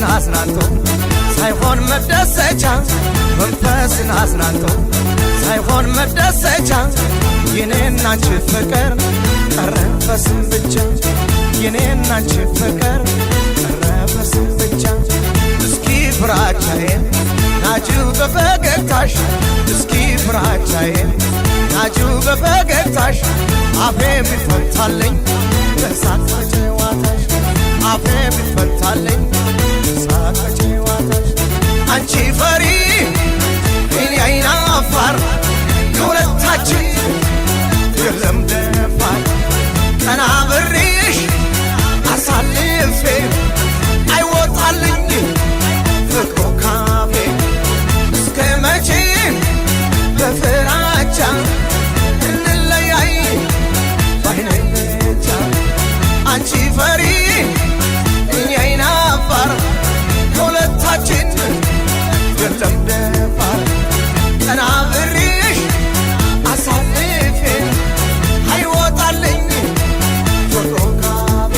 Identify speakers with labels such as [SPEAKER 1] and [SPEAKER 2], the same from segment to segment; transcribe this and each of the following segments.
[SPEAKER 1] አዝናንቶ ሳይሆን መደሰቻ፣ መንፈስን አዝናንቶ ሳይሆን መደሰቻ፣ የኔና አንቺ ፍቅር ቀረ በስም ብቻ፣ የኔና አንቺ ፍቅር ቀረ በስም ብቻ። እስኪ ፍራቻዬን ናጂው በፈገግታሽ፣ እስኪ ፍራቻዬን ናጂው በፈገግታሽ፣ አፌ ቢፈታልኝ በሳቅ በጨዋታሽ፣ አፌ ቢፈታልኝ በሳቅ በጨዋታሽ። አንቺ ፈሪ እኔ አይና አፋር፣ ከሁለታችን የለም ደፋር። ቀና ብሬሽ አሳልፌ አይወጣልኝ ፍቅሩ ካፌ። እስከ መቼ በፍራቻ እንለያይ ባይኔ ብቻ? አንቺ ፈሪ እኔ አይናፋር፣ ከሁለታችን የለም ደፋር። ቀና ብሬሽ አሳልፌ አይወጣልኝ ፍቅሩ ካፌ።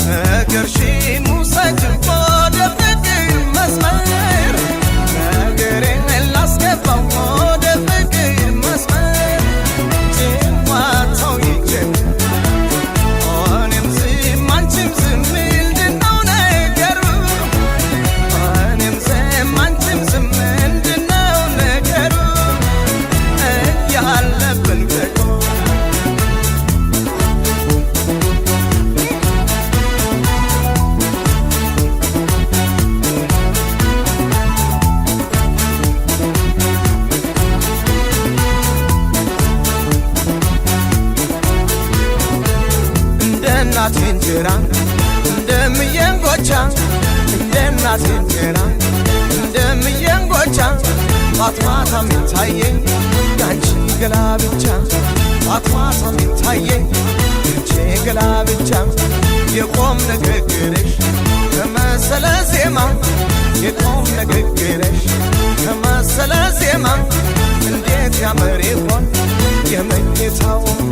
[SPEAKER 1] ነገርሽን ውሰጂው ወደ ፍቅር መስመር፣ ነገሬን ላስገባው ወደ ፍቅር መስመር። ጭዋታው ይጀምር፣ እኔም ዝም አንቺም ዝም፣ ምንድነው ነገሩ? እኔም ዝም አንቺም ዝም፣ ምንድነው ነገሩ? እያለብን ፍቅሩ። እንደ እናቴ እንጀራ እንደምየንጎቻ፣ እንደ እናቴ እንጀራ እንደምየንጎቻ፣ ጧት ማታ የሚታየኝ ያንቺ ገላ ብቻ፣ ጧት ማታ የሚታየኝ ያንቺ ገላ ብቻ። የቆም ንግግርሽ ከመሰለ ዜማ፣ የቆም ንግግርሽ ከመሰለ ዜማ፣ እንዴት ያምር ይሆን የመኝታውማ?